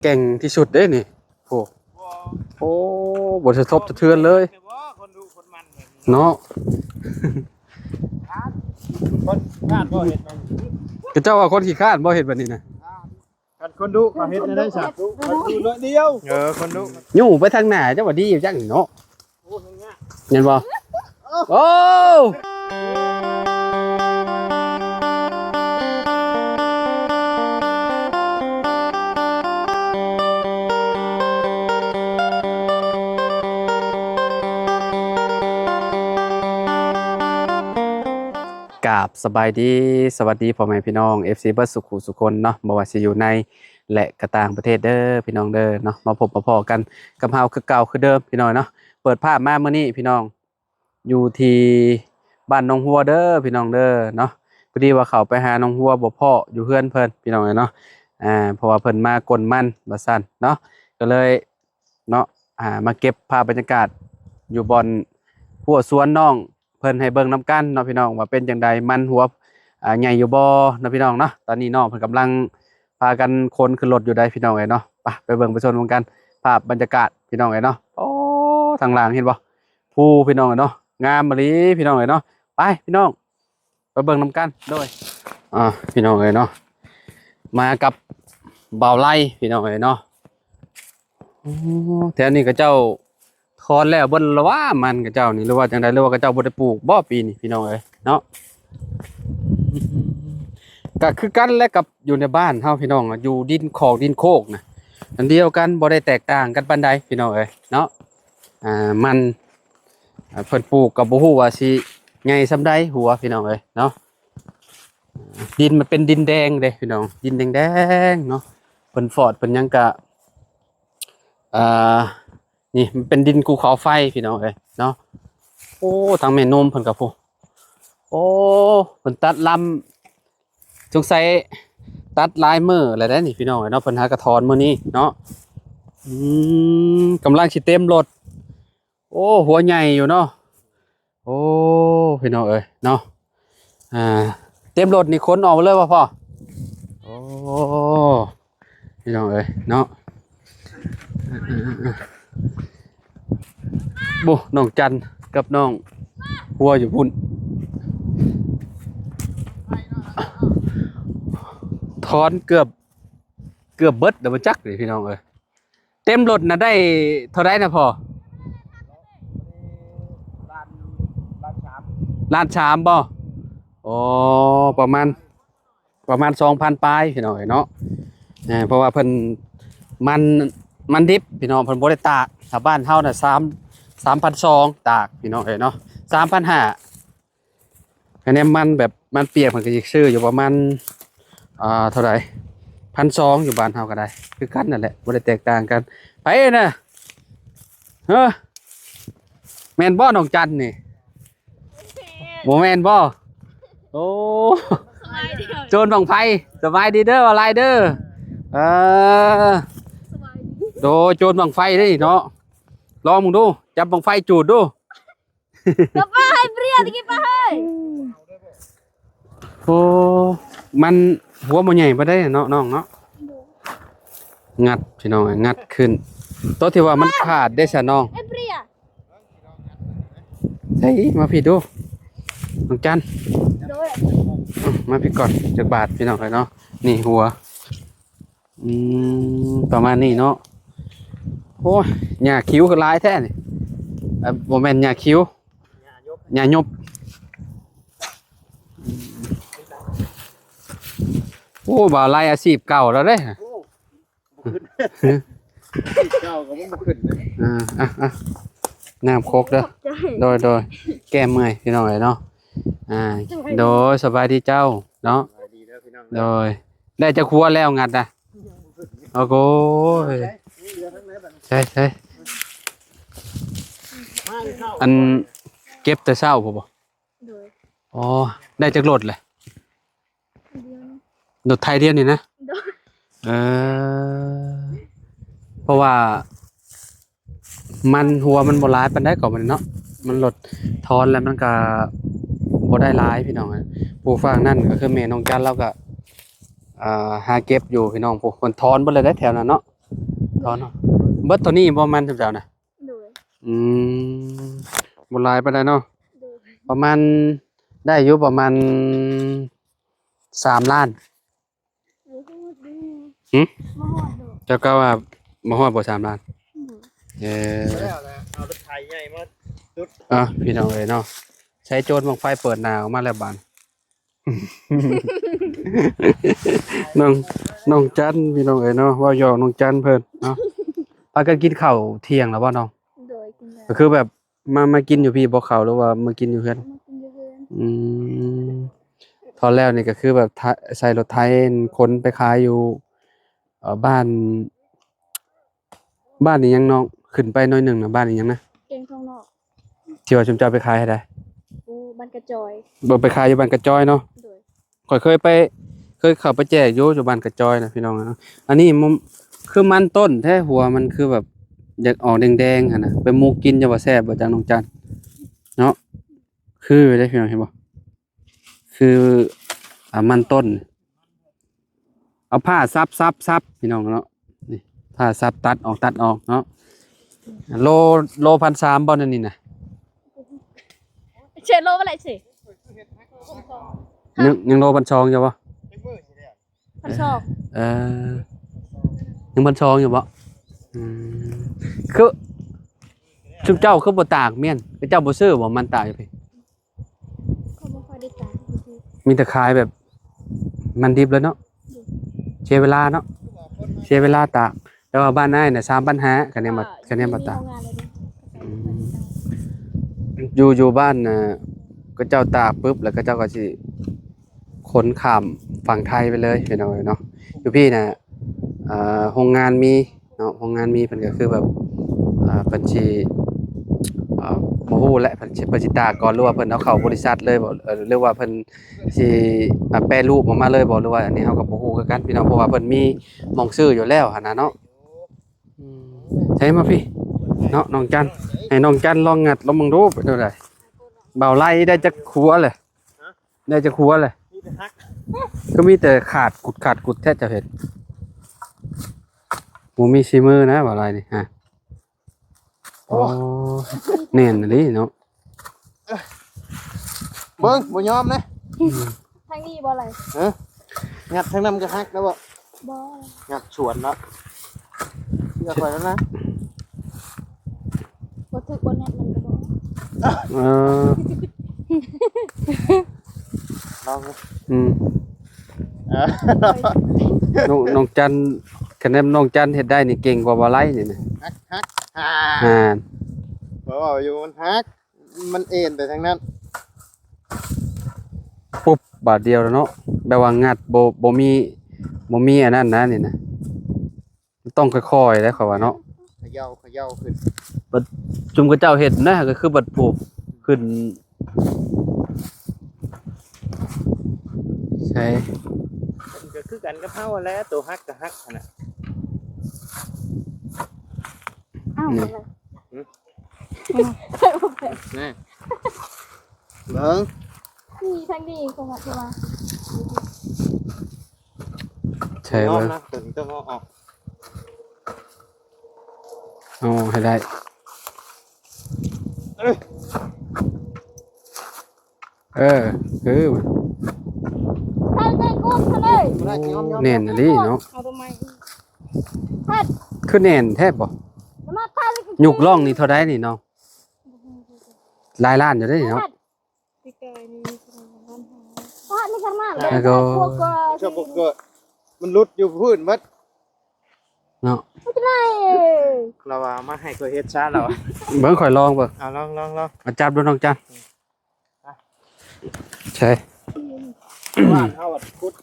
ແກ່ງທີ່ສຸດເດ້ນີ້. ໂອ້ ບໍ່ ໂອ້ ບໍ່ສະທົບສະເທືອນເລີຍ ແມ່ນບໍ່? ຄົນດຸຄົນໝັ່ນແບບນີ້ ເນາະ. ຄົນຂີ້ຄ້ານບໍ່ເຮັດແບບນີ້ ເຂົາເຈົ້າວ່າຄົນຂີ້ຄ້ານບໍ່ເຮັດແບບນີ້ນະ. ຄັນຄົນດຸເຂົາເຮັດແນວໃດຊະ? ເຂົາຢູ່ໜ້ອຍດຽວ. ເອີ ຄົນດຸ ຍູ້ໄປທາງໜ້າ ເຈົ້າວ່າດີຢູ່ຈັກນີ້ເນາະ. ໂອ້ ເຫັນບໍ່? ໂອ້ ກາບສະບາຍດີ ສະຫວັດດີພໍ່ແມ່ພີ່ນ້ອງ ເອັຟຊີ ເບິດສູ່ຜູ້ສູ່ຄົນເນາະ ບໍ່ວ່າຊິຢູ່ໃນ ແລະ ກະຕ່າງປະເທດເດີພີ່ນ້ອງເດີເນາະ. ມາພົບມາພໍ້ກັນກັບເຮົາຄືເກົ່າຄືເດີມພີ່ນ້ອງເນາະ. ເປີດພາບມາມື້ນີ້ພີ່ນ້ອງ ຢູ່ທີ່ບ້ານໜອງຫົວເດີພີ່ນ້ອງເດີເນາະ. ພໍດີວ່າເຂົ້າໄປຫາໜອງຫົວບໍ່ພໍ້ຢູ່ເຮືອນເພິ່ນພີ່ນ້ອງເອີຍເນາະ ເພາະວ່າເພິ່ນມາກົນມັນວ່າຊັ້ນເນາະ ກໍເລີຍ ເນາະ ອ່າ ມາເກັບພາບບັນຍາກາດຢູ່ບ່ອນຮົ້ວສວນນ້ອງເພິ່ນໃຫ້ເບິ່ງນຳກັນເນາະພີ່ນ້ອງ ວ່າເປັນຈັ່ງໃດ ມັນຫົວ ອ່າ ໃຫຍ່ຢູ່ບໍ່ເນາະພີ່ນ້ອງເນາະ. ຕອນນີ້ນ້ອງເພິ່ນກຳລັງພາກັນຂົນຂຶ້ນລົດຢູ່ໃດ໋ພີ່ນ້ອງເອີຍເນາະ. ໄປ ໄປເບິ່ງໄປຊົມນຳກັນ ພາບບັນຍາກາດພີ່ນ້ອງເອີຍເນາະ. ໂອ້ ທາງຫຼັງເຫັນບໍ່ ພູພີ່ນ້ອງເອີຍເນາະ ງາມອີ່ຫຼີພີ່ນ້ອງເອີຍເນາະ. ໄປພີ່ນ້ອງ ໄປເບິ່ງນຳກັນໂດຍ ອ່າ ພີ່ນ້ອງເອີຍເນາະ ມາກັບບ່າວໄລພີ່ນ້ອງເອີຍເນາະ. ໂອ້ ແຖວນີ້ເຂົາເຈົ້າຖອນແລ້ວເບິດລະຫວາ ມັນເຂົາເຈົ້ານີ້ ຫຼືວ່າຈັ່ງໃດ ຫຼືວ່າເຂົາເຈົ້າບໍ່ໄດ້ປູກບໍ່ປີນີ້ພີ່ນ້ອງເອີຍເນາະ. ກໍຄືກັນແຫຼະກັບຢູ່ໃນບ້ານເຮົາພີ່ນ້ອງ ຢູ່ດິນຂອກດິນໂຄກນະ ອັນດຽວກັນ ບໍ່ໄດ້ແຕກຕ່າງກັນປານໃດພີ່ນ້ອງເອີຍເນາະ. ອ່າ ມັນ ອ່າ ເພິ່ນປູກກໍບໍ່ຮູ້ວ່າຊິໃຫຍ່ສ່ຳໃດຫົວພີ່ນ້ອງເອີຍເນາະ. ດິນມັນເປັນດິນແດງເດ້ພີ່ນ້ອງ ດິນແດງໆເນາະ. ເພິ່ນຟອດເພິ່ນຫຍັງກະ ອ່າ ນີ້ມັນເປັນດິນພູເຂົາໄຟພີ່ນ້ອງເອີຍເນາະ. ໂອ້ ທາງແມ່ນົມເພິ່ນກໍພຸ້ນ ໂອ້ ເພິ່ນຕັດລຳ ສົງໄສຕັດຫຼາຍມື້ແລ້ວເດ້ນີ້ພີ່ນ້ອງເອີຍເນາະ. ເພິ່ນຫາກະຖອນມື້ນີ້ເນາະ. ອືມ ກຳລັງຊິເຕັມລົດ. ໂອ້ ຫົວໃຫຍ່ຢູ່ເນາະ. ໂອ້ ພີ່ນ້ອງເອີຍເນາະ ອ່າ ເຕັມລົດນີ້ຂົນອອກເລີຍບໍ່ພໍ່? ໂອ້ ພີ່ນ້ອງເອີຍເນາະ. ໂອ້ ນ້ອງຈັນກັບນ້ອງຫົວຢູ່ພຸ້ນ ຖອນເກືອບ ເກືອບເບິດແລ້ວບໍ່ຈັກເດ້ພີ່ນ້ອງເອີຍ. ເຕັມລົດນະໄດ້ເທົ່າໃດນະພໍ່? ລ້ານ ລ້ານສາມ ລ້ານສາມບໍ່? ອໍ ປະມານ ປະມານສອງພັນປາຍພີ່ນ້ອງເອີຍເນາະ. ເພາະວ່າເພິ່ນ ມັນ ມັນດິບພີ່ນ້ອງ ເພິ່ນບໍ່ໄດ້ຕາກ. ຖ້າບ້ານເຮົານະ ສາມ ສາມພັນສອງຕາກພີ່ນ້ອງເອີຍເນາະ ສາມພັນຫ້າ. ຄະແນນມັນແບບມັນປຽກ ເພິ່ນກໍຊິຊື້ຢູ່ປະມານ ອ່າ ເທົ່າໃດ ພັນສອງ ຢູ່ບ້ານເຮົາກໍໄດ້ ຄືກັນນັ້ນແຫຼະ ບໍ່ໄດ້ແຕກຕ່າງກັນ. ໃຜນະ? ເອີ ແມ່ນບໍ່ນ້ອງຈັນນີ້? ບໍ່ແມ່ນບໍ່? ໂອ້ ສະບາຍດີ ໂຈນບັ້ງໄຟ. ສະບາຍດີເດີ ວ່າຫຼາຍເດີ. ເອີ ສະບາຍດີ ໂດຍ ໂຈນບັ້ງໄຟເດ້ເນາະ. ລອງເບິ່ງດູ ຈັບບັ້ງໄຟຈູດດູ. ກະປາໃຫ້ເບຍຕະກີ້ປາເຮີຍ. ໂອ້ ມັນຫົວບໍ່ໃຫຍ່ປານໃດເນາະນ້ອງເນາະ. ງັດພີ່ນ້ອງ ງັດຂຶ້ນ ໂຕທີ່ວ່າມັນຂາດເດ້ຊະນ້ອງ. ເອີ ເບຍ ໃສ່ມາພີ້ດູ ນ້ອງຈັນ. ໂດຍ ມາພີ້ກ່ອນ ຈັກບາດພີ່ນ້ອງເອີຍເນາະ. ນີ້ຫົວ ອືມ ປະມານນີ້ເນາະ. ໂອ້ຍ ຫຍ້າຄິວຄືຫຼາຍແທ້ນີ້. ເອີ ບໍ່ແມ່ນຫຍ້າຄິວ ຫຍ້າຍົບ ຫຍ້າຍົບ. ໂອ້ ບ່າວໄລອາຊີບເກົ່າແລ້ວເດ້. ໂອ້ ບໍ່ຂຶ້ນ ເກົ່າກໍບໍ່ຂຶ້ນເລີຍ. ອ່າ ອ່ະ ອ່ະ ນ້ຳຄົກເດີ. ຂອບໃຈ ໂດຍ ໂດຍ ແກ້ເມື່ອຍພີ່ນ້ອງເອີຍເນາະ. ອ່າ ໂດຍ ສະບາຍດີເຈົ້າເນາະ. ສະບາຍດີເດີພີ່ນ້ອງເດີ. ໂດຍ ໄດ້ຈັກຫົວແລ້ວງັດນະ? ໂອ້ໂຫ ໃຊ່ ໃຊ່ ອັນເກັບແຕ່ເຊົ້າພຸ້ນບໍ່? ໂດຍ ອໍ ໄດ້ຈັກລົດແຫຼະ? ອັນດຽວນີ້ ລົດໄຖດຽວນີ້ນະ? ໂດຍ ເອີ ເພາະວ່າ ມັນຫົວມັນບໍ່ຫຼາຍປານໃດກໍມັນເນາະ ມັນລົດຖອນແລ້ວມັນກະບໍ່ໄດ້ຫຼາຍພີ່ນ້ອງ. ຜູ້ຝັ່ງນັ້ນກໍຄືແມ່ນ້ອງຈັນ ລາວກະ ອ່າ ຫາເກັບຢູ່ພີ່ນ້ອງ. ຜູ້ຄົນຖອນເບິດແລ້ວເດ້ແຖວນັ້ນເນາະ. ເນາະ ເບິດເທົ່ານີ້ບໍ່ມັນ ເຈົ້ານະ? ໂດຍ ອືມ ບໍ່ຫຼາຍປານໃດເນາະ? ໂດຍ ປະມານ ໄດ້ຢູ່ປະມານສາມລ້ານ. ບໍ່ຮອດເດ້ ຫຶ? ບໍ່ຮອດດອກ ເຈົ້າກໍວ່າບໍ່ຮອດບໍ່ ສາມລ້ານ? ໂດຍ ເອີ ແລ້ວນະ ເອົາລົດໄຖໃຫຍ່ມາຈຸດ ອ່ະ ພີ່ນ້ອງເອີຍເນາະ ໃຊ້ໂຈນບັ້ງໄຟເປີດໜ້າອອກມາແລ້ວບາດ ນ້ອງ ນ້ອງຈັນ ພີ່ນ້ອງເອີຍເນາະ ເວົ້າຫຍອກນ້ອງຈັນເພິ່ນເນາະ. ພາກັນກິນເຂົ້າທ່ຽງແລ້ວບໍ່ນ້ອງ? ໂດຍ ກິນແລ້ວ ກໍຄືແບບ ມາ ມາກິນຢູ່ພີ້ບໍ່ເຂົ້າ ຫຼືວ່າມາກິນຢູ່ເຮືອນ? ມາກິນຢູ່ເຮືອນ ອືມ ຕອນແລ້ວນີ້ກໍຄືແບບ ຖ- ໃສ່ລົດໄຖຂົນໄປຂາຍຢູ່ ເອີ ບ້ານ ບ້ານອີ່ຫຍັງນ້ອງ? ຂຶ້ນໄປໜ້ອຍໜຶ່ງນະ ບ້ານອີ່ຫຍັງນະ? ແກງທອງນອກ ທີ່ວ່າຊຸມເຈົ້າໄປຂາຍໃຫ້ໃດ? ໂອ້ ບ້ານກະຈອຍ ບໍ່ ໄປຂາຍຢູ່ບ້ານກະຈອຍເນາະ? ໂດຍ ຂ້ອຍເຄີຍໄປ ເຄີຍເຂົ້າໄປແຈກຢູ່ ຢູ່ບ້ານກະຈອຍນະ ພີ່ນ້ອງເນາະ. ອັນນີ້ມັນຄືມັນຕົ້ນແທ້ ຫົວມັນຄືແບບຢາກອອກແດງໆຫັ້ນນະ ໄປໝົກກິນຈະວ່າແຊບບໍ່ຈັກ ນ້ອງຈັນເນາະ? ຄືເດ້ ພີ່ນ້ອງເຫັນບໍ່? ຄື ອ່າ ມັນຕົ້ນ ເອົາຜ້າສັບໆໆ ພີ່ນ້ອງເນາະ ນີ້ ຜ້າສັບຕັດອອກ ຕັດອອກເນາະ. ໂລ ໂລພັນສາມບໍ່ ນັ້ນນີ້ນະ? ເຊໂລບໍ່ໄດ້ຊິ ຍັງ ຍັງໂລພັນສອງຢູ່ບໍ່? ພັນສອງ ເອີ ຍັງພັນສອງຢູ່ບໍ່? ອືມ ຄືຊຸມເຈົ້າຄືບໍ່ຕາກແມ່ນ ເຂົາເຈົ້າບໍ່ຊື້ບໍ່ ມັນຕາກຢູ່ພີ້? ເຂົາບໍ່ຄ່ອຍໄດ້ຕາກ ມີແຕ່ຂາຍແບບມັນດິບເລີຍເນາະ ໂດຍ ເສຍເວລາເນາະ ເສຍເວລາຕາກ. ແຕ່ວ່າບ້ານອ້າຍນະ ສາມພັນຫ້າ ຄະແນນມາ ຄະແນນມາຕາກ ອືມ ຢູ່ ຢູ່ບ້ານນະ ເຂົາເຈົ້າຕາກປຶບ ແລ້ວເຂົາເຈົ້າກໍຊິຂົນຂ້າມຝັ່ງໄທໄປເລີຍ ພີ່ນ້ອງເອີຍເນາະ. ຢູ່ພີ້ນະ ອ່າ ໂຮງງານມີເນາະ ໂຮງງານມີ ເພິ່ນກໍຄືແບບ ອ່າ ເພິ່ນຊິ ອ່າ ບໍ່ຮູ້ແຫຼະ ເພິ່ນຊິ ເພິ່ນຊິຕາກກ່ອນ ຫຼືວ່າເພິ່ນເອົາເຂົ້າບໍລິສັດເລີຍບໍ່ ເອີ ຫຼືວ່າເພິ່ນ ຊິ ອ່າ ແປຮູບອອກມາເລີຍບໍ່ ຫຼືວ່າ ອັນນີ້ເຮົາກໍບໍ່ຮູ້ຄືກັນ ພີ່ນ້ອງ ເພາະວ່າເພິ່ນມີໝ່ອງຊື້ຢູ່ແລ້ວຫັ້ນນະເນາະ. ອືມ ໃສ່ມາພີ້ເນາະ ນ້ອງຈັນ ໃຫ້ນ້ອງຈັນລອງງັດລອງເບິ່ງດູ ເປັນແນວໃດ? ບ່າວໄລໄດ້ຈັກຫົວແຫຼະ? ຮະ? ໄດ້ຈັກຫົວແຫຼະ? ມີແຕ່ຫັກ ຄືມີແຕ່ຂາດກຸດຂາດກຸດແທ້ ເຈົ້າເຮັດ ບໍ່ມີສີມືນະ ບ່າວໄລນີ້ ຮະ. ໂອ້ ໂອ້ ແໜ້ນອີ່ຫຼີເນາະ ເບິ່ງ ບໍ່ຍອມນະ ອືມ ທາງນີ້ບໍ່ໄຫຼ ຮະ? ງັດທາງນັ້ນກໍຫັກແລ້ວບໍ່? ບໍ່ ງັດສວນເນາະ ເຊື່ອຂ້ອຍແລ້ວນະ ບໍ່ຖືກບໍ່ແໜ້ນມັນກໍບໍ່ ເອີ ລອງ ອືມ ເອີ ນ້ອງ ນ້ອງຈັນ ຄະແນນນ້ອງຈັນເຮັດໄດ້ນີ້ເກັ່ງກວ່າບໍ່ໄຫຼນີ້ນະ ຫັກ ຫັກ ອ່າ ເວົ້າຢູ່ມັນຫັກ ມັນເອັນໄປທາງນັ້ນ ປຸບ ບາດດຽວແລ້ວເນາະ ແບບວ່າງັດບໍ່ ບໍ່ມີ ບໍ່ມີອັນນັ້ນນະນີ້ນະ ຕ້ອງຄ່ອຍໆເດ້ຂ້ອຍວ່າເນາະ ຂະເຍົາ ຂະເຍົາຂຶ້ນ ບັດຊຸມເຂົາເຈົ້າເຮັດນະ ກໍຄືບັດຜູ້ຂຶ້ນ ໃສ ມັນກໍຄືກັນກັບເຮົາຫັ້ນແຫຼະ ໂຕຫັກກໍຫັກຫັ້ນນະ ອ້າວ ນີ້ ອືມ ນີ້ ເບິ່ງ ນີ້ທາງນີ້ກໍວ່າ ໃຊ່ ເບິ່ງ ເອົາອອກ ເອົາໃຫ້ໄດ້ ເອີ ເອີ ຄື ໂອ້ ແໜ້ນອີ່ຫຼີເນາະ ເອົາຕົວໃໝ່ ຄືແໜ້ນແທ້ບໍ່? ຍຸກລ່ອງນີ້ເທົ່າໃດນີ້ນ້ອງ? ຫຼາຍລ້ານຢູ່ເດ້ເນາະ. ປີກາຍນີ້ ປະມານ ແລ້ວກໍ ມັນຫຼຸດຢູ່ພື້ນໝົດເນາະ ລາວວ່າມາໃຫ້ຂ້ອຍເຮັດຊະ ລາວວ່າ ເບິ່ງ ຂ້ອຍລອງເບິ່ງ ເອົາ ລອງ ລອງ ລອງ ເອົາ ຈັບດູນ້ອງຈັນ ໃຊ່ ບ້ານເຮົາຂຸດ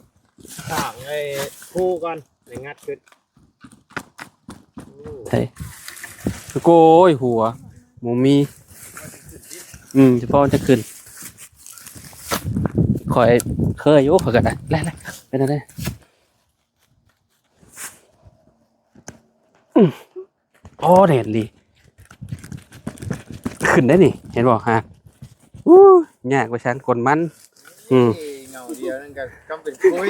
ຂ້າງໄອ້ພູກ່ອນ ໄດ້ງັດຂຶ້ນ ໃຊ່ ໂອ້ຍ ຫົວ ບໍ່ມີ ອືມ ສະເພາະມັນຈະຂຶ້ນ ຂ້ອຍເຄີຍຢູ່ ຂ້ອຍກໍໄດ້ ແລ້ວໆ ເປັນແນວໃດ? ອືມ ໂອ້ ແໜ້ນອີ່ຫຼີ ຂຶ້ນໄດ້ນີ້ ເຫັນບໍ່? ຮະ ອູ້ ຍາກໄປຊັ້ນ ກົນມັນ ອືມ ເອີ ເງົາ ດຽວນັ້ນກໍກຳເປັນຄຸຍ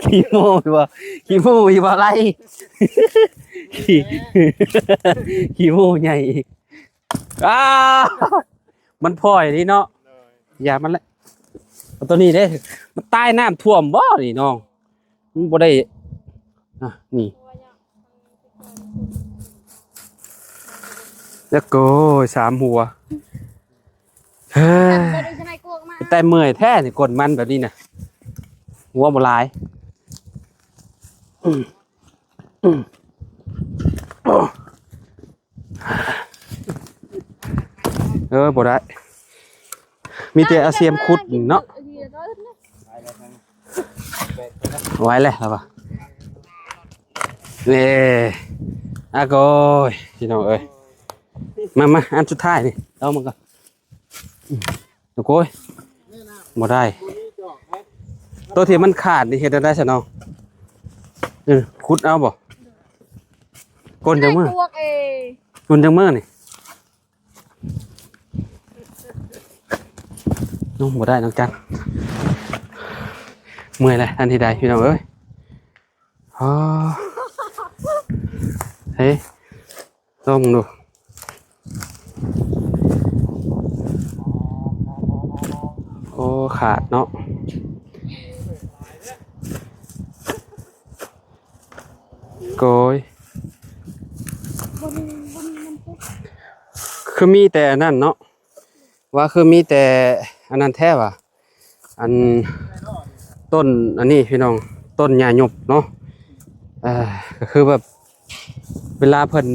ຂີ້ໂມ້ຢູ່ບໍ່? ຂີ້ໂມ້ຢູ່ບໍ່ໄລ? ຂີ້ ຂີ້ໂມ້ໃຫຍ່ອີກ. ອ້າວ ມັນພອຍນີ້ເນາະ. ໂດຍ ຢ່າມັນແຫຼະ. ເອົາຕົວນີ້ເດ້ ມັນຕາຍນ້ຳຖ້ວມບໍ່ນີ້ນ້ອງ? ມັນບໍ່ໄດ້ ອ່ະ ນີ້ ແລ້ວກໍສາມຫົວ. ເຮີ້ຍ ແຕ່ເມື່ອຍແທ້ນີ້ ກົ້ນມັນແບບນີ້ນະ ຫົວບໍ່ຫຼາຍ. ເອີ ບໍ່ໄດ້ ມີແຕ່ເອົາສຽມຂຸດເນາະ. ໄວ້ແລ້ວ ລາວວ່າ ເອີ ອາໂກຍ ພີ່ນ້ອງເອີຍ. ມາ ມາ ອັນສຸດທ້າຍນີ້ ເອົາມາກ່ອນ. ໂອ້ຍ ບໍ່ໄດ້. ຕົວທີ່ມັນຂາດນີ້ເຮັດແນວໃດຊະນ້ອງ? ເອີ ຂຸດເອົາບໍ່? ກົ້ນຈັກມື້? ກ້ນຈັກມື້ນີ້? ນ້ອງບໍ່ໄດ້ນ້ອງຈັນ. ເມື່ອຍແລ້ວ ອັນທີ່ໃດ ພີ່ນ້ອງເອີຍ. ອໍ ເຮີ້ຍ ລອງເບິ່ງດູ. ໂອ້ ຂາດເນາະ. ໂກຍ ຄືມີແຕ່ອັນນັ້ນເນາະ ວ່າຄືມີແຕ່ອັນນັ້ນແທ້ຫວາ. ອັນ ຕົ້ນອັນນີ້ພີ່ນ້ອງ ຕົ້ນຫຍ້າຍຸບເນາະ. ເອີ ກໍຄືແບບເວລາເພິ່ນ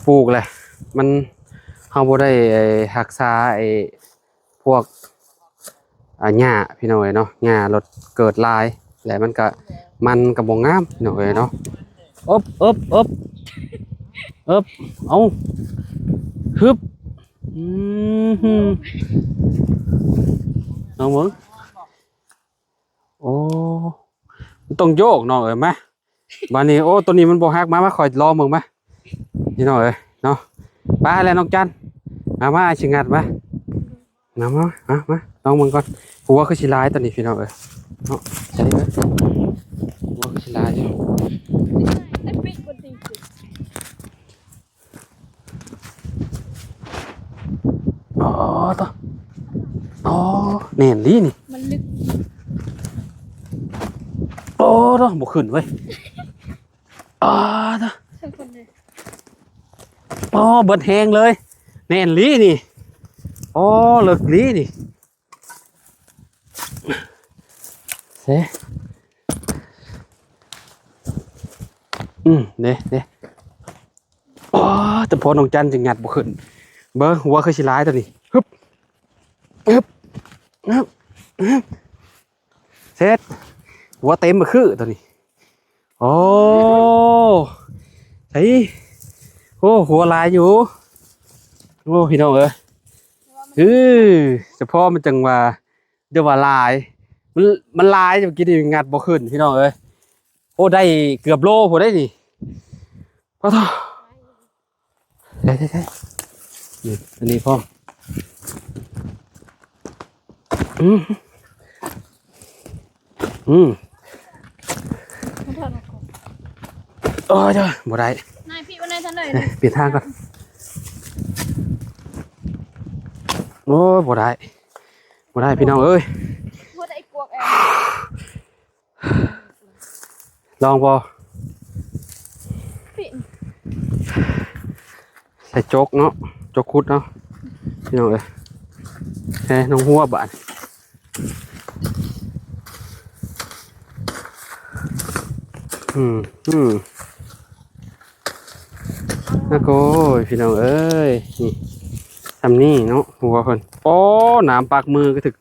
ປູກແຫຼະ ມັນ ເຮົາບໍ່ໄດ້ ໄອ້ ຮັກສາໄອ້ພວກ ອ່າ ຫຍ້າພີ່ນ້ອງເອີຍເນາະ. ຫຍ້າລົດເກີດຫຼາຍ ແລະ ມັນກະ ມັນກະບໍ່ງາມພີ່ນ້ອງເອີຍເນາະ. ອຶບ ອຶບ ອຶບ ອຶບ ເອົາ ຮຶບ ອືມ ລອງເບິ່ງ. ໂອ້ ມັນຕ້ອງໂຍກນ້ອງເອີຍ. ມາ ບາດນີ້ ໂອ້ ຕົວນີ້ມັນບໍ່ຫັກ. ມາ ມາ ຂ້ອຍລອງເບິ່ງ ມາ ພີ່ນ້ອງເອີຍເນາະ. ໄປແລ້ວນ້ອງຈັນ ມາ ມາ ອ້າຍຊິງັດ ມາ. ມາ ມາ ມາ ມາ ລອງເບິ່ງກ່ອນ. ຫົວຄືຊິຫຼາຍຕອນນີ້ພີ່ນ້ອງເອີຍເນາະ. ໃສ່ເອີຍ ຫົວຄືຊິຫຼາຍຢູ່. ອໍ ໂຕ ອໍ ແໜ້ນອີ່ຫຼີນີ້ ມັນລຶກ. ອໍ ໂຕ ບໍ່ຂຶ້ນເວີຍ. ອໍ ໂຕ ອໍ ເບິດແຮງເລີຍ ແໜ້ນອີ່ຫຼີນີ້. ອໍ ເລິກອີ່ຫຼີນີ້ ເຊ ອືມ ເດ້ ເດ້. ອໍ ແຕ່ພໍນ້ອງຈັນຈຶ່ງຫຍັດບໍ່ຂຶ້ນ. ເບິ່ງ ຫົວຄືຊິຫຼາຍຕົວນີ້. ຮຶບ ຮຶບ ຮຶບ ເສັດ ຫົວເຕັມມາຄືຕົວນີ້. ໂອ້ ໃສ່ ໂອ້ ຫົວຫຼາຍຢູ່. ໂອ້ ພີ່ນ້ອງເອີຍ ຄືສະເພາະມັນຈັ່ງວ່າ ເດີວ່າຫຼາຍ ມັນ ມັນຫຼາຍ ເມື່ອກີ້ນີ້ງັດບໍ່ຂຶ້ນ ພີ່ນ້ອງເອີຍ. ໂອ້ ໄດ້ເກືອບໂລພຸ້ນເດ້ນີ້. ປະໂທ ໃສ່ ໃສ່ ໃສ່ ນີ້ ອັນນີ້ພ້ອມ. ອືມ ອືມ ໂອ້ຍ ບໍ່ໄດ້ ນາຍ ປິດໄວ້ໃນຊັ້ນເລີຍ ເອີ ປິດທາງກ່ອນ. ໂອ້ຍ ບໍ່ໄດ້ ບໍ່ໄດ້ ພີ່ນ້ອງເອີຍ. ບໍ່ໄດ້ກວກແອ ລອງບໍ່? ໃສ່ຈົກເນາະ ຈົກຂຸດເນາະ ພີ່ນ້ອງເອີຍ. ແຮ ນ້ອງຫົວບາດ ອືມ ອືມ ອາໂກຍ ພີ່ນ້ອງເອີຍ ນີ້ ຊ່ຳນີ້ເນາະ ຫົວເພິ່ນ. ໂອ້ ນ້ຳປາກມືກະຖືກ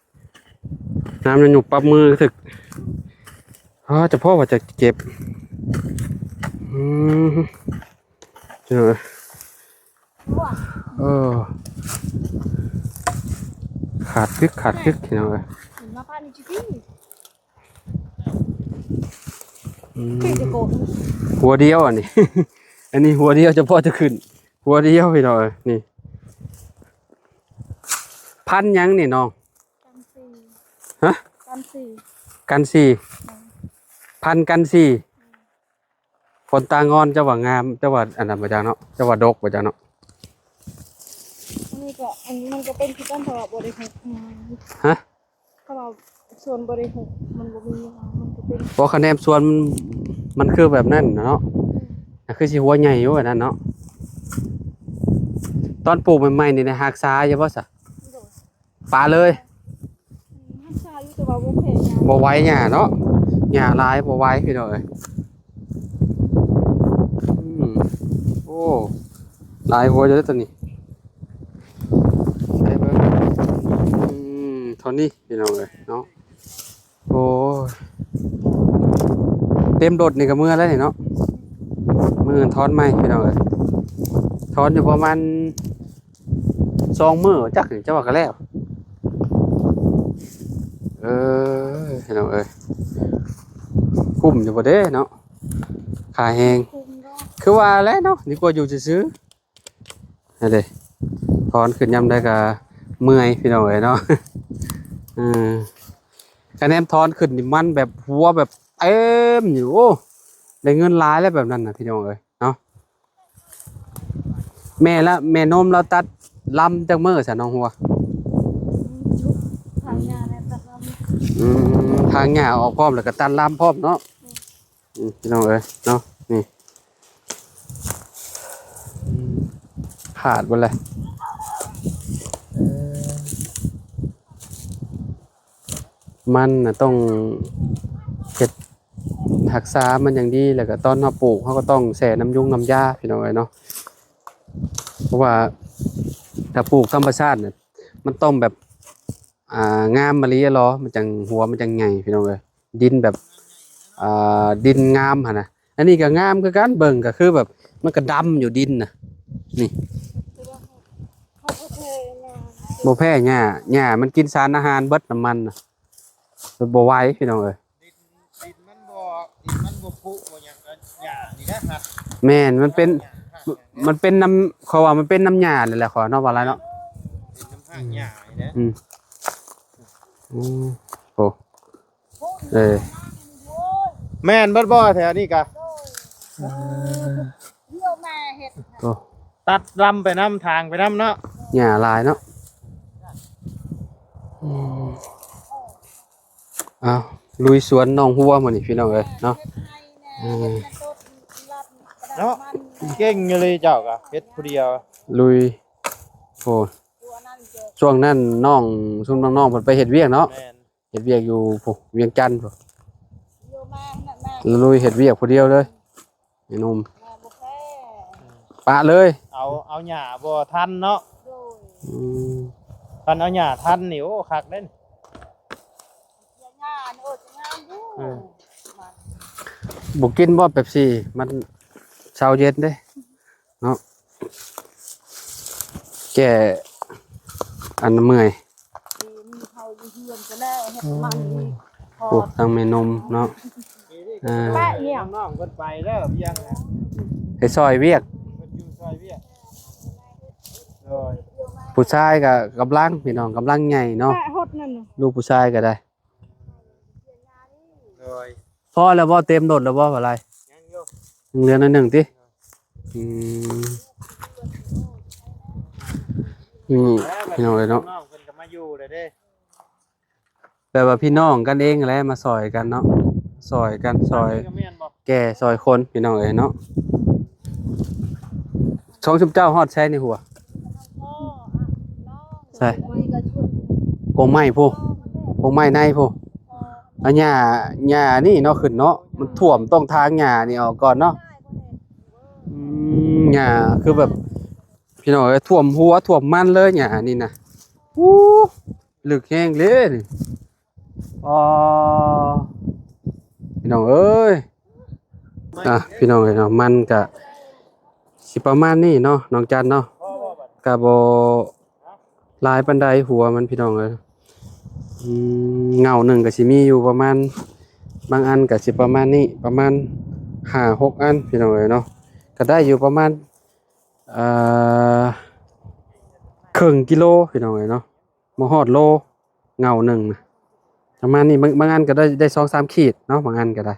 ນ້ຳຍາຫຍຸບປັບມືກະຖືກ. ອໍ ຈະພໍວ່າຈະເຈັບ ອືມ ເອີ ເອີ ຂາດກຶກ ຂາດກຶກ ພີ່ນ້ອງເອີຍ. ອືມ ຫົວດຽວອັນນີ້ ອັນນີ້ຫົວດຽວ ຈະພໍຈະຂຶ້ນ ຫົວດຽວ ພີ່ນ້ອງເອີຍ. ນີ້ ພັນຫຍັງນີ້ນ້ອງ? ະ? ກັນຊີ ກັນຊີ ພັນກັນຊີ. ຄົນຕາງອນ ເຈົ້າວ່າງາມ ເຈົ້າວ່າອັນນັ້ນບໍ່ຈັກເນາະ ເຈົ້າວ່າດົກບໍ່ຈັກເນາະ. ອັນນີ້ກໍ ອັນ ມັນກໍເປັນຄືກັນ ເພາະວ່າບໍ່ໄດ້ຫົກ. ຮະ? ເພາະວ່າສວນບໍ່ໄດ້ຫົກ ມັນບໍ່ມີຫຍັງ ມັນກໍເປັນ ບໍ່ ຄະແນນສວນມັນ ມັນຄືແບບນັ້ນນະເນາະ. ອືມ ກໍຄືຊິຫົວໃຫຍ່ຢູ່ອັນນັ້ນເນາະ. ຕອນປູກໃໝ່ໆນີ້ໄດ້ຮັກສາຢູ່ບໍ່ຊະ? ໂດຍ ປະເລີຍ. ອືມ ຮັກສາຢູ່ ແຕ່ວ່າບໍ່ແພ້ຫຍ້າ ບໍ່ໄຫວຫຍ້າເນາະ. ຫຍ້າຫຼາຍ ບໍ່ໄຫວ ພີ່ນ້ອງເອີຍ. ອືມ ໂອ້ ຫຼາຍຫົວຢູ່ເດ້ຕົວນີ້. ໃສ່ເບິ່ງ ອືມ ເທົ່ານີ້ ພີ່ນ້ອງເອີຍເນາະ. ໂອ້ຍ ເຕັມລົດນີ້ກໍເມືອແລ້ວນີ້ເນາະ. ມື້ອື່ນຖອນໃໝ່ ພີ່ນ້ອງເອີຍ. ຖອນຢູ່ປະມານ ສອງມື້ຈັກ ຈະວ່າກໍແລ້ວ. ເອີ ພີ່ນ້ອງເອີຍ ກຸ້ມຢູ່ບໍ່ເດ້ເນາະ ຄ່າແຮງ? ກຸ້ມເນາະ ຄືວ່າແຫຼະເນາະ ດີກວ່າຢູ່ຊື່ໆ. ຫັ້ນເດ້ ຖອນຂຶ້ນຍາມໃດກໍເມື່ອຍ ພີ່ນ້ອງເອີຍເນາະ. ເອີ ຄະແນນຖອນຂຶ້ນນີ້ມັນແບບຫົວແບບເຕັມຢູ່. ໂອ້ ໄດ້ເງິນຫຼາຍແລ້ວແບບນັ້ນນະ ພີ່ນ້ອງເອີຍເນາະ. ແມ່ລະ ແມ່ນົມລາວຕັດລຳຈັກມື້ຊະ ນ້ອງຫົວ? ຖາງຫຍ້າແລ້ວຕັດລຳ. ອືມ ຖາງຫຍ້າອອກພ້ອມ ແລ້ວກໍຕັດລຳພ້ອມເນາະ. ອືມ ອືມ ພີ່ນ້ອງເອີຍເນາະ ນີ້ ອືມ ຂາດເບິດແລ້ວ. ເອີ ມັນນະຕ້ອງເຮັດ ຮັກສາມັນຢ່າງດີ ແລ້ວກໍຕອນເຮົາປູກ ເຮົາກໍຕ້ອງແຊ່ນ້ຳຍຸງນ້ຳຢາ ພີ່ນ້ອງເອີຍເນາະ. ເພາະວ່າຖ້າປູກທຳມະຊາດນະ ມັນຕ້ອງແບບ ອ່າ ງາມມະລີຫຼໍ ມັນຈັ່ງ ຫົວມັນຈັ່ງໃຫຍ່ ພີ່ນ້ອງເອີຍ. ດິນແບບ ອ່າ ດິນງາມຫັ້ນນະ. ອັນນີ້ກໍງາມຄືກັນ ເບິ່ງກໍຄືແບບ ມັນກໍດຳຢູ່ດິນນະ ນີ້. ບໍ່ແພ້ຫຍ້າ ຫຍ້າມັນກິນສານອາຫານເບິດ ນ້ຳມັນນະ ມັນບໍ່ໄຫວ ພີ່ນ້ອງເອີຍ. ດິນ ດິນມັນບໍ່ ດິນມັນບໍ່ຜຸບໍ່ຫຍັງ ກໍຫຍ້ານີ້ນະຮັກ. ແມ່ນ ມັນເປັນ ມັນເປັນນຳ ເຂົາວ່າມັນເປັນນຳຫຍ້ານີ້ແຫຼະ ເຂົາເນາະ ວ່າຫຼາຍເນາະ ເປັນນຳຮາກຫຍ້ານີ້ນະ. ອືມ ອືມ ໂອ້ ເອີ ແມ່ນເບິດບໍ່ແຖວນີ້ກະ? ໂອ້ ຕັດລຳໄປນຳ ຖາງໄປນຳເນາະ ຫຍ້າຫຼາຍເນາະ. ອືມ ອ້າວ ລຸຍສວນນ້ອງຫົວມື້ນີ້ ພີ່ນ້ອງເອີຍເນາະ. ເອີ ເນາະ ເກັ່ງຢູ່ເລີຍເຈົ້າກະ ເຮັດຜູ້ດຽວ ລຸຍ. ໂອ້ ຊ່ວງນັ້ນນ້ອງ ຊຸມນ້ອງໆ ເພິ່ນໄປເຮັດວຽກເນາະ. ແມ່ນ ເຮັດວຽກຢູ່ພຸ້ນ ວຽງຈັນພຸ້ນ ແລ້ວລຸຍເຮັດວຽກຜູ້ດຽວເລີຍ ໄອ້ໜຸ່ມ ປະເລີຍ. ເອົາ ເອົາຫຍ້າບໍ່ທັນເນາະ. ອືມ ຄັນເອົາຫຍ້າທັນນີ້ ໂອ້ ຄັກເດ້. ເອີ ບໍ່ກິນບໍ່ເປັບຊີ ມັນເຊົາເຢັນເດ້. ເນາະ ແກ້ອັນເມື່ອຍ. ໂອ້ ທາງແມ່ນົມເນາະ ເອີ ນ້ອງໆເພິ່ນໄປເດີ ວຽງນະ ໄປຊ່ອຍວຽກ ເພິ່ນຢູ່ຊ່ອຍວຽກ. ໂດຍ ຜູ້ຊາຍກໍກຳລັງ ພີ່ນ້ອງ ກຳລັງໃຫຍ່ເນາະ ລູກຜູ້ຊາຍກໍໄດ້. ໂດຍ ພໍແລ້ວບໍ່? ເຕັມລົດແລ້ວບໍ່? ບໍ່ຫຼາຍ ຍັງຢູ່ ຍັງເຫຼືອໜ້ອຍໜຶ່ງຕິ? ອືມ ນີ້ພີ່ນ້ອງເອີຍເນາະ ນ້ອງເພິ່ນກໍມາຢູ່ແລ້ວເດ້ ແບບວ່າພີ່ນ້ອງກັນເອງແຫຼະ ມາຊ່ອຍກັນເນາະ ຊ່ອຍກັນ ຊ່ອຍແກ່ຊ່ອຍຄົນ ພີ່ນ້ອງເອີຍເນາະ. ສອງຊຸມເຈົ້າຮອດໃສໃນຫົວ? ໃສ? ກົງໄມ້ພຸ້ນ ກົງໄມ້ໃນພຸ້ນ. ເອົາຫຍ້າ ຫຍ້ານີ້ເນາະ ຂຶ້ນເນາະ ມັນຖ້ວມ ຕ້ອງຖາງຫຍ້ານີ້ອອກກ່ອນເນາະ. ອືມ ຫຍ້າຄືແບບ ພີ່ນ້ອງເອີຍ ຖ້ວມຫົວຖ້ວມມັນເລີຍຫຍ້ານີ້ນະ. ອູ້ ເລິກແຮງເດ້ນີ້. ອໍ ພີ່ນ້ອງເອີຍ ອ່ະ ພີ່ນ້ອງເອີຍເນາະ ມັນກະຊິປະມານນີ້ເນາະ ນ້ອງຈັນເນາະ ກະບໍ່ຫຼາຍປານໃດຫົວມັນ ພີ່ນ້ອງເອີຍ. ອືມ ເຫງົ້າໜຶ່ງກະຊິມີຢູ່ປະມານ ບາງອັນກະຊິປະມານນີ້ ປະມານຫ້າຫົກອັນ ພີ່ນ້ອງເອີຍເນາະ ກະໄດ້ຢູ່ປະມານ ເອີ ເຄິ່ງກິໂລ ພີ່ນ້ອງເອີຍເນາະ. ບໍ່ຮອດໂລ ເຫງົ້າໜຶ່ງນະ. ປະມານນີ້ ບາງ ບາງອັນກໍໄດ້ ໄດ້ສອງສາມຂີດເນາະ ບາງອັນກໍໄດ້.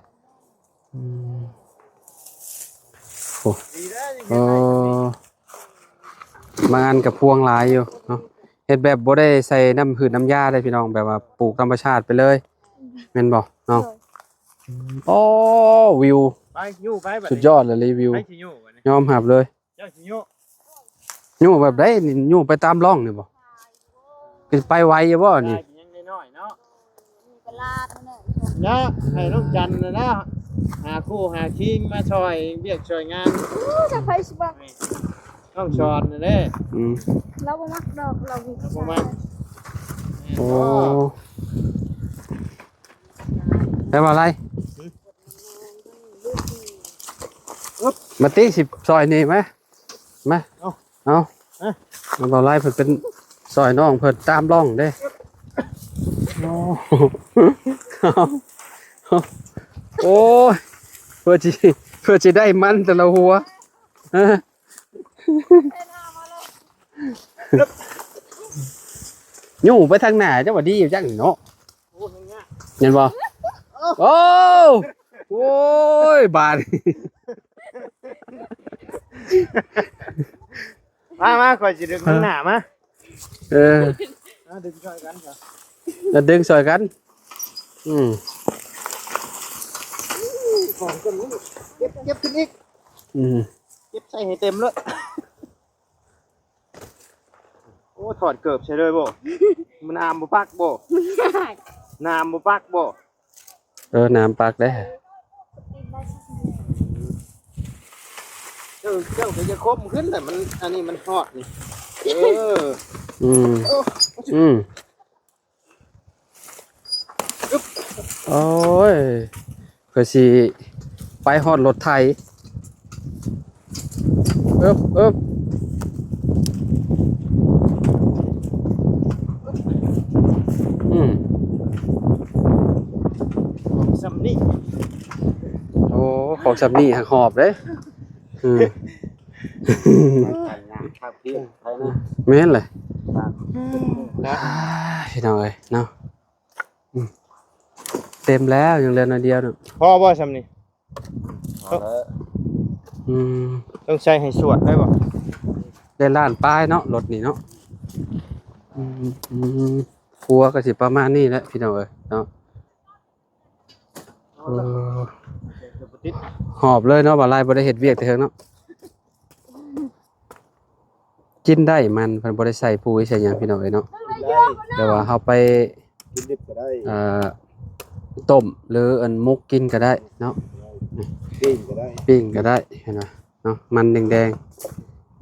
ອືມ ໂອ້ ເອີ ບາງອັນກໍພວງຫຼາຍຢູ່ເນາະ ເຮັດແບບບໍ່ໄດ້ໃສ່ນ້ຳພືດນ້ຳຢາເດ້ພີ່ນ້ອງ ແບບວ່າປູກທຳມະຊາດໄປເລີຍ ແມ່ນບໍ່ນ້ອງ? ໂອ້ ວິວ ໄປ ຍູ້ໄປບັດນີ້ ສຸດຍອດເລີຍ ຣີວິວ ໃຜຊິຍູ້ບັດນີ້ ຍອມຮັບເລີຍ. ເຈົ້າຊິຍູ້ ຍູ້ແບບໃດນີ້? ຍູ້ໄປຕາມຮ່ອງນີ້ບໍ່? ຊິໄປໄວຢູ່ບໍ່ນີ້? ໄດ້ ຍັງນ້ອຍໆເນາະ ເນາະ ໃຫ້ນ້ອງຈັນນະ ຫາຄູ່ຫາຄີງມາຊ່ອຍວຽກຊ່ອຍງານ. ໂອ້ ຈະໃຜຊິບັກ ນ້ອງສອນນະເດ້. ອືມ ລາວບໍ່ມັກດອກ ລາວບໍ່ມັກ. ໂອ້ ແລ້ວວ່າໄລ ມາຕິ ຊິຊ່ອຍນີ້ມາ ມາ ເອົາ ເອົາ ມາ ເອົາ ເບົາໄລເພິ່ນເປັນຊ່ອຍນ້ອງເພິ່ນຕາມຮ່ອງເດ້. ໂອ້ ໂອ້ຍ ເພື່ອຊິ ເພື່ອຊິໄດ້ມັນແຕ່ລະຫົວ ຍູ້ໄປທາງໜ້າ ເຈົ້າວ່າດີຢູ່ຈັກນີ້ເນາະ. ໂອ້ ເຫັນບໍ່? ໂອ້ ໂອ້ຍ ບາດ ມາ ມາ ຂ້ອຍຊິດຶງຂ້າງໜ້າມາ. ເອີ ມາດຶງຊ່ອຍກັນ ມາດຶງຊ່ອຍກັນ. ອືມ ຂອງຂຶ້ນ ເກັບ ເກັບຂຶ້ນອີກ. ອືມ ເກັບໃສ່ໃຫ້ເຕັມໂລດ. ໂອ້ ຖອດເກີບໃສ່ເລີຍບໍ່? ມັນນ້ຳບໍ່ປັກບໍ່? ນ້ຳບໍ່ປັກບໍ່? ເອີ ນ້ຳປັກເດ້. ເຈົ້າ ເຈົ້າກໍຢ່າຄົມຂຶ້ນແຫຼະ ມັນ ອັນນີ້ມັນຮອດນີ້. ເອີ ອືມ ໂອ້ ອືມ ໂອ້ຍ ເພື່ອຊິໄປຮອດລົດໄຖ. ເອີບ ເອີບ ອືມ ຂອງສ່ຳນີ້ ໂອ້ ຂອງສ່ຳນີ້ຫາກຫອບເດ້. ອືມ ແມ່ນແຫຼະ ພີ່ນ້ອງເອີຍເນາະ. ອືມ ເຕັມແລ້ວ ຍັງເຫຼືອໜ້ອຍດຽວເນາະ. ພໍບໍ່ສ່ຳນີ້? ພໍແລ້ວ. ອືມ ຕ້ອງໃຊ້ໃຫ້ສວດໄດ້ບໍ່? ໄດ້ລ້ານປາຍເນາະ ລົດນີ້ເນາະ. ອືມ ອືມ ຄົວກໍຊິປະມານນີ້ແຫຼະ ພີ່ນ້ອງເອີຍເນາະ. ເອີ ຫອບເລີຍເນາະ ວ່າຫຼາຍບໍ່ໄດ້ເຮັດວຽກແຕ່ເທິງເນາະ. ກິນໄດ້ ມັນ ເພິ່ນບໍ່ໄດ້ໃສ່ປຸ໋ຍໃສ່ຫຍັງ ພີ່ນ້ອງເອີຍເນາະ. ແຕ່ວ່າເຮົາໄປ ກິນດິບກໍໄດ້ ເອີ ຕົ້ມ ຫຼື ອັນ ໝົກກິນກໍໄດ້ເນາະ. ປີ້ງກໍໄດ້ ປີ້ງກໍໄດ້ ເຫັນບໍ່ເນາະ ມັນແດງ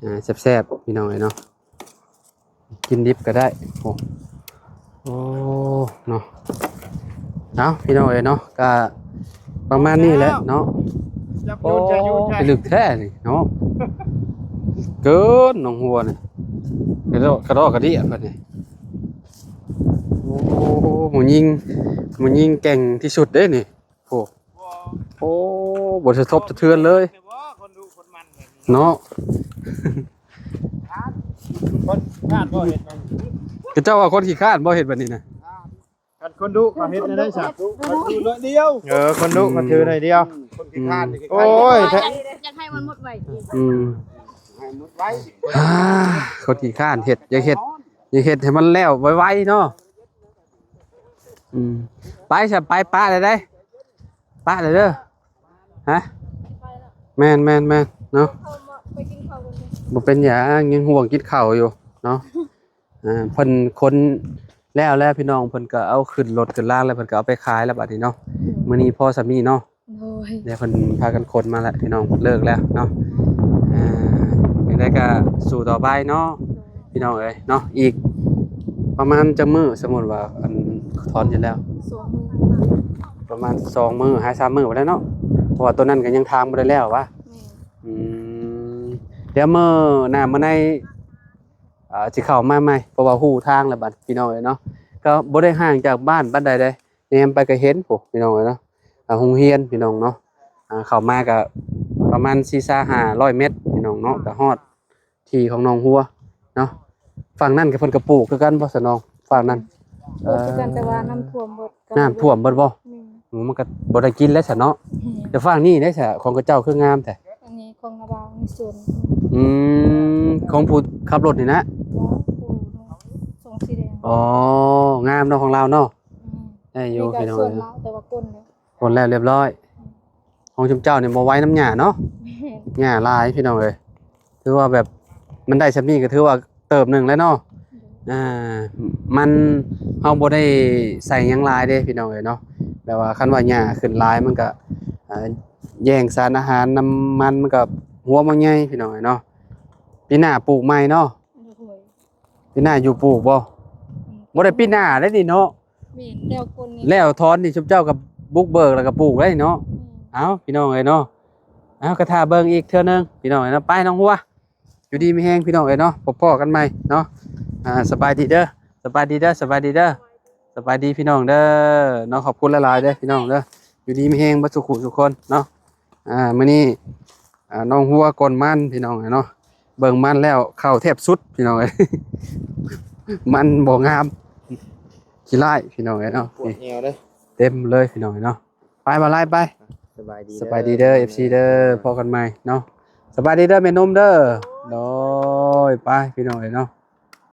ໆ ອ່າ ແຊບໆ ພີ່ນ້ອງເອີຍເນາະ. ກິນດິບກໍໄດ້. ໂອ້ ໂອ້ ເນາະ ເອົາ ພີ່ນ້ອງເອີຍເນາະ ກະປະມານນີ້ແຫຼະເນາະ. ໂອ້ ໄປລຶກແທ້ນີ້ເນາະ ເກີນໜອງຫົວນີ້ ກະດອກກະເດຍເພິ່ນນີ້. ໂອ້ ໝູຍິງ ໝູຍິງເກັ່ງທີ່ສຸດເດ້ນີ້. ໂອ້ ໂອ້ ບໍ່ສະທົບສະເທືອນເລີຍເນາະ. ຄົນຂີ້ຄ້ານບໍ່ເຮັດ ເຂົາເຈົ້າວ່າຄົນຂີ້ຄ້ານບໍ່ເຮັດແບບນີ້ນະ. ຄັນຄົນດຸເຂົາເຮັດແນວໃດຊະ? ເຂົາຖືໜ້ອຍດຽວ. ເອີ ຄົນດຸເຂົາຖືໜ້ອຍດຽວ. ຄົນຂີ້ຄ້ານນີ້ ໂອ້ຍ ຢາກໃຫ້ມັນໝົດໄວ. ອືມ ໃຫ້ໝົດໄວ. ອ່າ ຄົນຂີ້ຄ້ານເຮັດ ຢາກເຮັດ ຢາກເຮັດໃຫ້ມັນແລ້ວໄວໆເນາະ. ອືມ ໄປຊະ ໄປ ປະເລີຍເດ້ ປະເລີຍເດີ. ຮະ? ແມ່ນໆໆ ເນາະ ບໍ່ເປັນຫຍັງ ຍັງຫ່ວງກິນເຂົ້າຢູ່ເນາະ. ອ່າ ເພິ່ນຂົນແລ້ວແລ້ວ ພີ່ນ້ອງ ເພິ່ນກໍເອົາຂຶ້ນລົດຂຶ້ນລາງແລ້ວ ເພິ່ນກໍເອົາໄປຂາຍແລ້ວບັດນີ້ເນາະ. ມື້ນີ້ພໍສ່ຳນີ້ເນາະ. ໂດຍ ດຽວເພິ່ນພາກັນຂົນມາແລ້ວ ພີ່ນ້ອງ ເລີກແລ້ວເນາະ. ອ່າ ຈັ່ງໃດກໍສູ້ຕໍ່ໄປເນາະ ໂດຍ ພີ່ນ້ອງເອີຍເນາະ. ອີກປະມານຈັກມື້ ສົມມຸດວ່າ ອັນ ຖອນຢູ່ແລ້ວ? ສອງມື້ ປະມານສອງມື້ ຫາສາມມື້ໄປແລ້ວເນາະ ເພາະວ່າໂຕນັ້ນກໍຍັງທາງບໍ່ໄດ້ແລ້ວຫວາ? ແມ່ນ. ອືມ ດຽວມື້ໜ້າມື້ໃນ ອ່າ ຊິເຂົ້າມາໃໝ່ ເພາະວ່າຮູ້ທາງແລ້ວບັດ ພີ່ນ້ອງເອີຍເນາະ. ກໍບໍ່ໄດ້ຫ່າງຈາກບ້ານປານໃດເດ້ ແນມໄປກໍເຫັນພຸ້ນ ພີ່ນ້ອງເອີຍເນາະ. ອ່າ ໂຮງຮຽນ ພີ່ນ້ອງເນາະ ອ່າ ເຂົ້າມາກໍປະມານສີ່ສິບຫ້າຮ້ອຍແມັດ ພີ່ນ້ອງເນາະ ກໍຮອດທີ່ຂອງໜອງຫົວເນາະ. ຝັ່ງນັ້ນກໍເພິ່ນກໍປູກຄືກັນບໍ່ ສະນອງ? ຝັ່ງນັ້ນ ປູກຄືກັນ ເອີ ແຕ່ວ່ານ້ຳຖ້ວມເບິດ ກໍ ນ້ຳຖ້ວມເບິດບໍ່? ແມ່ນ ໂອ້ ມັນກໍບໍ່ໄດ້ກິນແລ້ວຊະເນາະ. ແມ່ນ ແຕ່ຝັ່ງນີ້ເດ້ຊະ ຂອງເຂົາເຈົ້າຄືງາມແທ້? ອັນນີ້ຂອງນາບ່າວ ໃນສວນ. ອືມ ຂອງຜູ້ຂັບລົດນີ້ນະ? ບໍ່ ຜູ້ສົ່ງສີແດງ. ອໍ ງາມເນາະ ຂອງລາວເນາະ. ແມ່ນ ໄດ້ຢູ່ ນີ້ກໍ ພີ່ນ້ອງ ສວນລາວ ແຕ່ວ່າກົນແລ້ວ ກົນແລ້ວຮຽບຮ້ອຍ. ແມ່ນ ຂອງຊຸມເຈົ້ານີ້ບໍ່ໄຫວນຳຫຍ້າເນາະ. ແມ່ນ ຫຍ້າຫຼາຍ ພີ່ນ້ອງເອີຍ. ຖືວ່າແບບມັນໄດ້ສ່ຳນີ້ກໍຖືວ່າເຕີບໜຶ່ງແລ້ວເນາະ. ໂດຍ ອ່າ ມັນ ເຮົາບໍ່ໄດ້ໃສ່ຫຍັງຫຼາຍເດ້ ພີ່ນ້ອງເອີຍເນາະ. ແບບວ່າຄັນວ່າຫຍ້າຂຶ້ນຫຼາຍ ມັນກໍ ອ່າ ແຍ່ງສານອາຫານນຳມັນ ມັນກໍຮວມມາໃຫຍ່ ພີ່ນ້ອງເອີຍເນາະ. ປີໜ້າປູກໃໝ່ເນາະ. ໂດຍ ປີໜ້າຢູ່ປູກບໍ່? ອືມ ບໍ່ໄດ້ປີໜ້າໄດ້ນີ້ເນາະ. ແມ່ນ ແລ້ວຄົນນີ້ ແລ້ວຖອນນີ້ ຊຸມເຈົ້າກໍບຸກເບີກແລ້ວກໍປູກໄດ້ເນາະ. ແມ່ນ ເອົ້າ ພີ່ນ້ອງເອີຍເນາະ. ເອົ້າ ກໍຖ້າເບິ່ງອີກເທື່ອໜຶ່ງ ພີ່ນ້ອງເອີຍເນາະ. ໄປ ນ້ອງຫົວ ຢູ່ດີມີແຮງ ພີ່ນ້ອງເອີຍເນາະ. ພໍ້ໆກັນໃໝ່ເນາະ. ອ່າ ສະບາຍດີເດີ ສະບາຍດີເດີ ສະບາຍດີເດີ ສະບາຍດີພີ່ນ້ອງເດີເນາະ. ຂອບຄຸນຫຼາຍໆເດີພີ່ນ້ອງເດີ. ຢູ່ດີມີແຮງເບິດສູ່ຜູ້ສູ່ຄົນເນາະ. ອ່າ ມື້ນີ້ ອ່າ ນ້ອງຫົວກົນມັນ ພີ່ນ້ອງເອີຍເນາະ. ເບິ່ງມັນແລ້ວເຂົ້າແທບສຸດ ພີ່ນ້ອງເອີຍ. ມັນບໍ່ງາມ ຂີ້ຮ້າຍ ພີ່ນ້ອງເອີຍເນາະ. ປວດແອວເດີ ເຕັມເລີຍ ພີ່ນ້ອງເອີຍເນາະ. ໄປ ບ່າວຫຼາຍ ໄປ. ສະບາຍດີ ສະບາຍດີເດີ ເອັຟຊີເດີ ພໍ້ກັນໃໝ່ເນາະ. ສະບາຍດີເດີແມ່ນົມເດີ. ໂດຍ ໄປ ພີ່ນ້ອງເອີຍເນາະ.